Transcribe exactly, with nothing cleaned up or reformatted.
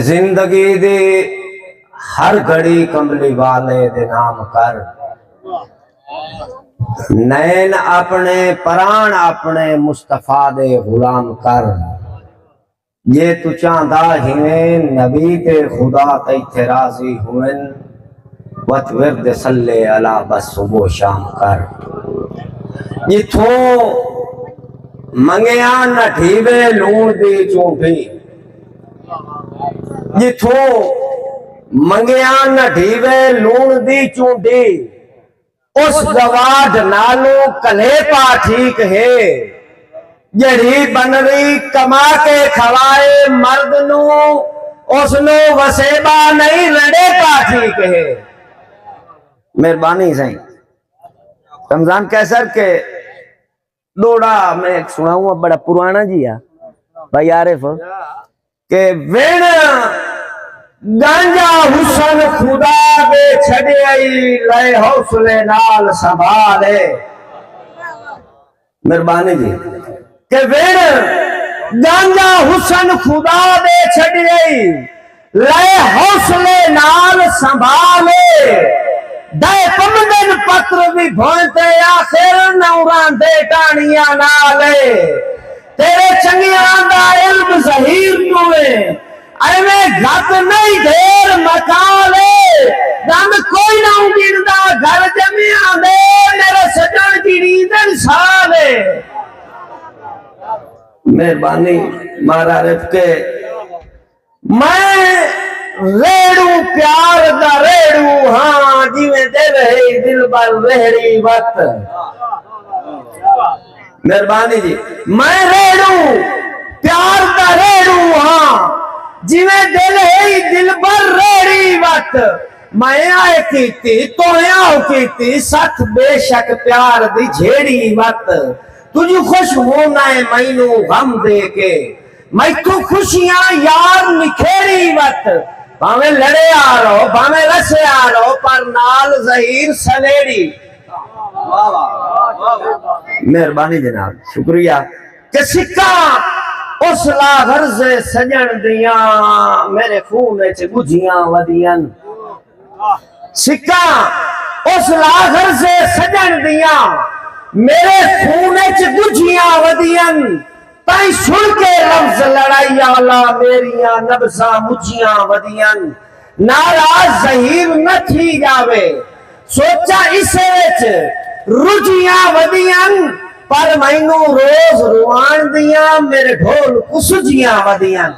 زندگی دی ہر گھڑی کملی والے دے نام کر۔ نین اپنے، پران اپنے، مصطفیٰ دے غلام کر۔ جے توں چاہندا ہیویں نبی تے خدا تیتھے راضی ہوون، وت ورد صلی علی بس صبح شام کر۔ جتھوں منگیاں نہ ڈھیوے لوݨ دی چونڈی، جتھوں منگیاں نہ ڈھیوے لوݨ دی چونڈی، اس گواڈ نالوں کلیپا ٹھیک ہے۔ جیڑھی بنری کما کے کھوائے مرد نوں، اس نوں وسیبا نہیں، رنڈیپا ٹھیک ہے۔ مہربانی سائیں۔ رمضان قیصر کے ݙوہڑا میں سݨاؤں، بڑا پراݨا جی آ بھائی عارف، کہ ویݨ گانجا حسن خدا دے چھݙیائی، لئے حوصلے نال سنبھالے۔ مہربانی جی۔ کہ ویݨ گانجا حسن خدا دے چھݙیائی، لئے حوصلے نال سنبھالے۔ دے پمدن پتر وی بھوئیں تے، آخر نوراں دے ٹاݨیاں نالے۔ تیرے چنگیاں دا علم ظہیر نوے، ایویں گھت نہیں ڈھیر مکالے۔ دند کوئی نہ گندا گھر جمیاں دے، میرے سجن گنیدن سالے۔ مہربانی مارا رفقے۔ میں ریڑو پیار دا ریڑو ہاں، جیویں دل ہے دلبر ریڑی وت۔ مہربانی جی۔ میں ریڑو پیار دا ریڑو ہاں، جیویں دل ہے دلبر ریڑی وت۔ میں آئے کیتی، توہیاں کیتی، ست بے شک پیار دی جھیڑی وت۔ تجھوں خوش ہونا ہے مینوں غم دے کے، میتھوں خوشیاں یار نکھیڑی وت۔ بھاویں لڑے آ رہو، بھاویں رسے آ رہو، پر نال ظہیر سلیڑی۔ مہربانی جناب، شکریہ۔ کہ سکاں اس لا غرض سجن دیاں، میرے خون وچ ڳجھیاں ودیاں۔ سکاں اس لا غرض سجن دیاں، میرے خون وچ ڳجھیاں ودیاں۔ تائیں سݨ کے لفظ لڑائی آلا، میریاں نبضاں مجھیاں ودیاں۔ ناراض ظہیر نہ تھی ڄاوے، سوچاں اسے وچ رجھیاں ودیاں، پر مینوں روز روان دیاں، میرے ڈھول کوں سجھیاں ودیاں۔